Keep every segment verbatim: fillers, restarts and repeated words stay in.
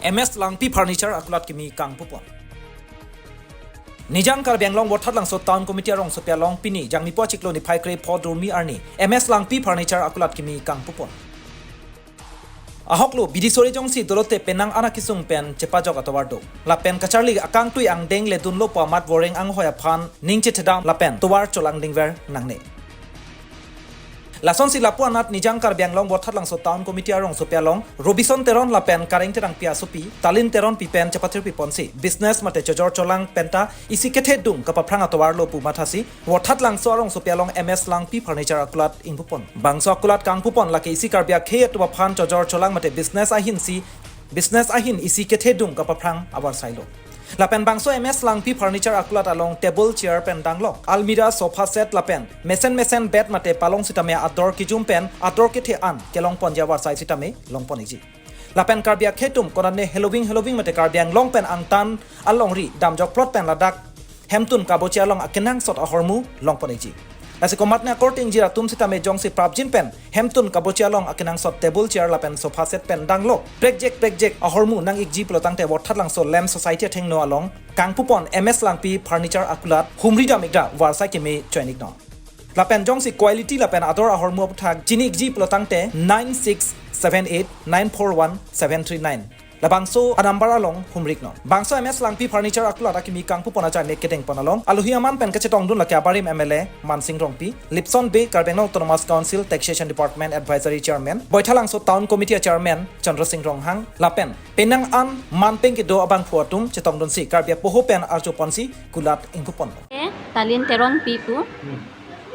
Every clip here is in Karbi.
M S Langpi Furniture akulat kimi kangpupon. Nijang Karbi Anglong Vothatlangso Town Committee arongsopi along pini Jangmipo achiklo niphai krepho Durmi arni M S Langpi Furniture akulat kimi kangpupon. Ahoklo bidi sore jongsi dolote penang an akisung pen chepajok atovar do. Lapen kacharli akangtui angdeng ledunlo pu amat voreng anghoi aphan ning chethedam lapen tovar cholang dingver nangne. Lasonsi lapu anat Nijang Karbi Anglong Vothatlangso Town Committee arongsopi along Robison Teron lapen Kareng Terangpi asopi Talin Teronpi pen chepathirpiponsi business mate chojor cholang penta isi kethedung kapaphrang atovarlo pu mathasi Vothatlangso arongsopi along M S Langpi Furniture akulat ingpupon. Bangso akulat kangpupon lake isi Karbi akhei atum aphan chojor cholang mate business ahinsi business ahin isi kethedung kapaphrang avarsailo. Lapen bangso M S Langpi Furniture akulat along table chair pen danglok, almirah, sofa set lapen mesen mesen bed mate palong sitame ador kijum pen ador kethe an kelongponji avarsai sitame longpon ikji. Lapen Karbi akhei atum konatne heloving heloving mate Karbi Anglong pen angtan alongri damjokplot pen ladak hemtun kabochi along akenangsot ahormu longpon ikji. Lasi komatne akorte ingjir atum sitame jongsi prapjin pen hemtun kabochi along akenangsot table chair lapen sofa set pen danglok prekjek prekjek ahormu nang ikji pulotangte Vothatlangso Lamp Society athengno along kangpupon M S Langpi Furniture akulat humridam ikra varsai keme choinik no. Lapen jongsi quality lapen ador ahormu aputhak chini ikji pulotangte nine six seven eight nine four one seven three nine. Labangso anumber along humrik no. Bangso M S Langpi Furniture akulat akimi kangpupon ajai mek kedengpon along alohi aman pen kachetongdun lake abarim M L A Mansing Rongpi, Lipson Bey Karbi Anglong Autonomous Council Taxation Department Advisory Chairman, Baithalangso Town Committee Chairman Chandra Singh Ronghang, lapen penang an man pen kedo abangphu atum chetongdunsi Karbi apoho pen arjuponsi kulat ingpupon. Eh, Talin Teronpi pu.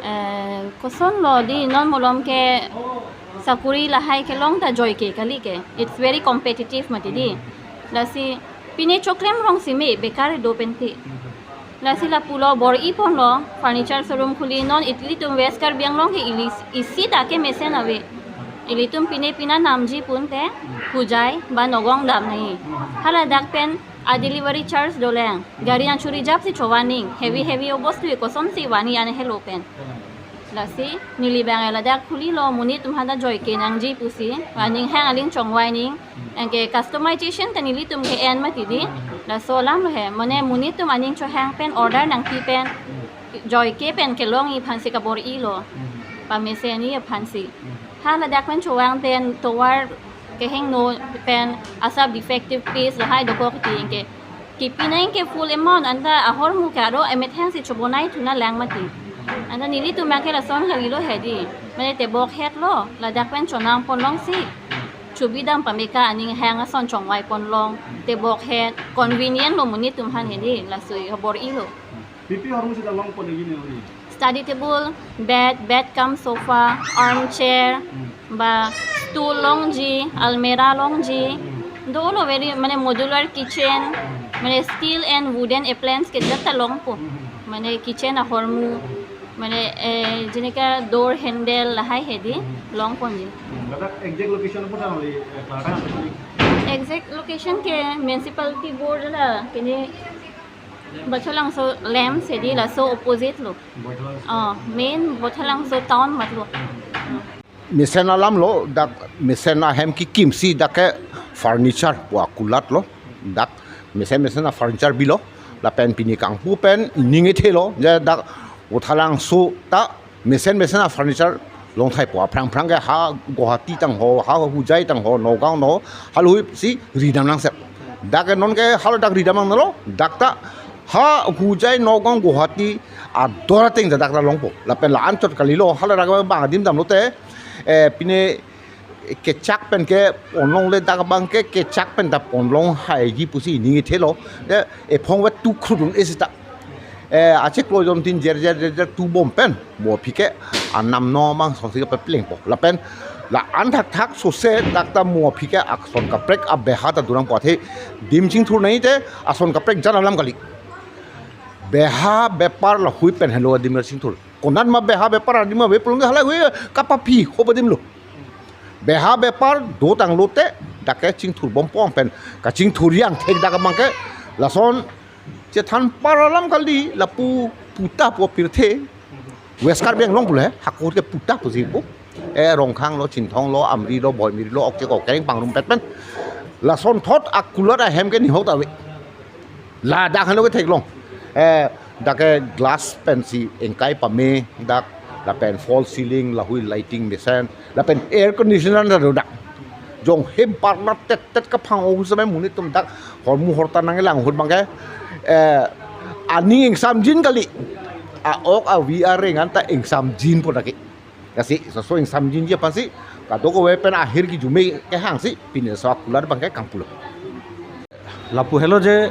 Eh, kosonlo di non malom ke sakuri lahai kelong ta joike kali ke. It's very competitive mati di. Lasi pine choklem rong sime bekar do penti. Lasi lapulo bor-iponlo furniture showroom khuli non ilitum West Karbi Anglong ke ili isi ta ke mesen ave. Ilitum pine pina namji punte Hojai ba Nagaon dam nai. Haladak pen a delivery charge dolang. Gari nangchuri japsi chovaning. Heavy heavy obostu kosonsi vani an helo pen. Lasi neli bang ladak khulilo monit atum hada joike nangji pusi. Aning hang aling chongvai ning. Anke customization ta nelitum ke en mati di. Laso alamlo he. Mane monit atum aning chohang pen order nangpi pen joike pen kelongji aphansi kabor-ilo. Pamesen ji aphansi. Haladak pen chovang pen tovar kehingno pen asap defective piece lahai dokok ti anke. Kipi nangke full amount anta ahormu ke aro emethangsi chobonai thuna lang mati. Anta nelitum ke lason kalilo he di. Mane tebok hetlo ladak pen chonangpon longsi. Chobidam pameka aning hang ason chongvaipon long. Tebok het convenient lo monit atum aphan he di. Laso abor-ilo. Pipi ahormu seta longpon ikji ne ori? Study table, bed, bed cum sofa, armchair, Hmm. ba stool longji, almirah longji. Hmm. Dolo very mane modular kitchen, Hmm. mane steel and wooden appliance ke jat ta longpo. Hmm. Mane kitchen ahormu, mane eh, jenika door handle lahai he di Hmm. longponji. Hmm. Ladak exact location apo tangli, eh, klarta nangli? Exact location ke municipality board la kene Baithalangso Lamp si di laso opposite lo. Baithalangso. Oh, main Baithalangso town matlo. Mesen alamlo, dak mesen ahem kekimsi dak ke furniture pu akulatlo. Dak mesen mesen a furniture bilo. Lapen pini kangpu pen ining ethelo. Je dak Baithalangso ta mesen mesen a furniture longthai pu aphrang phrang ke ha Guwahati tangho, ha Hojai tangho, Nagaon no, halahui si ridam nangset. Dak ke non ke haladak ridam nangnelo, dak ta ha Hojai, Nagaon, Guwahati ador ateng dak ta longpo. Lapen la-anchot kalilo, haladak bang adim damlote, eh, pine kechak pen ke ponlongle dak abang ke kechak pen ta ponlong haiji pusi ining ethelo. De ephong ve tu khrudun isi ta. Eh, achiklo jontin jer jer jer jer tubom pen mo aphi ke anam no mang sonsi ke peplengpo. Lapen la-an thakthak sose dak ta mo aphi ke ason kaprek abeha ta durang po athe dim chingthur nai te ason kaprek jan alam kali. Beha bepar lahui pen helo adim chingthur. Konat ma beha bepar adim ave pulote halahui kapaphi ho adim lo. Beha bepar dotanglote dak ke chingthurbompo pen kachingthur yang thek dak abang ke lason chethan par alam kali lapu puta pu pirthe West Karbi Anglong pule hakur ke puta pusi pu. Eh, Rongkhang lo, Chinthong lo, Amri lo, Boimiri lo, oke oke pangrum pet pen. Lasonthot akulat ahem ke nihok ta ave. Ladak hano ke theklong. Eh, dak ke glass pensi ingkai pame dak, lapen false ceiling, lahui lighting mesen, lapen air conditioner ta do dak. Jong hem parna tet tet kaphang-o hu samai monit atum dak hormu horta nanglang ahut abang ke, eh, aning ingsamjin kali. A-ok avi areng anta ingsamjinpo dak ke. Lasi laso ingsamjinji aphansi kadokave pen ahirjume kehangsi pini laso akulat abang ke kangpulo. Lapu helo je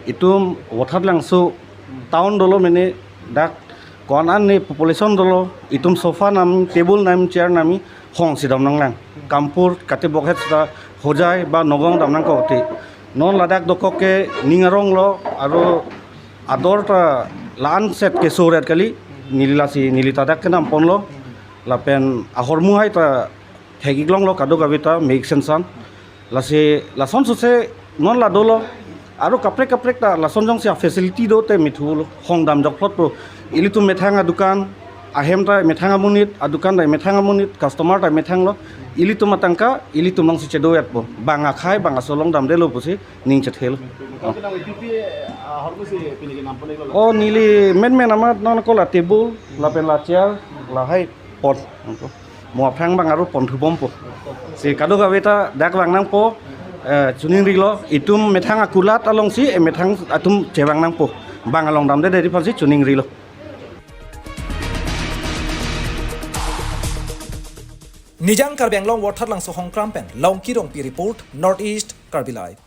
itum Vothatlangso town dolo mene, dak ko-an an ne population dolo, itum sofa nam, table nam, chair nam hongsi dam nanglang. Kampur kate bokhet seta Hojai ba Nagaon dam nangkok te. Non ladak dokok ke ning aronglo, aro ador ta la-an set keso ret kali, neli lasi neli ta dak kenam ponlo. Lapen ahormu hai ta thek-iklonglo kadokave ta mek sensan. Lasi lason sose non la dolo. Aro kaprek kaprek ta lason jongsi a-facility do te mithulo, hong dam jokplotpo. Ilitum methang adukan, ahem ta methang amonit, adukan ta methang amonit, customer ta methanglo. Ilitum atangka ilitum alongsi chedo-etpo. Bang akhei bang aso along damdelo pusi ning chethelo. Oke, nang A P P, ah, hormu si pini kenam pon-iklo? Oh, neli menmen amat non ko la table, lapen la chair, lahai pon. Mo aphrang abang aro ponthu bompo. Si kadokave ta dak vang nangpo, eh, choningrilo, itum methang akulat alongsi, eh, methang atum chevang nangpo. Bang along damde deri aphansi choningrilo. Nijang Karbi Anglong Vothatlangso Hongkram pen Longki Rongpi report, North East Karbi Live.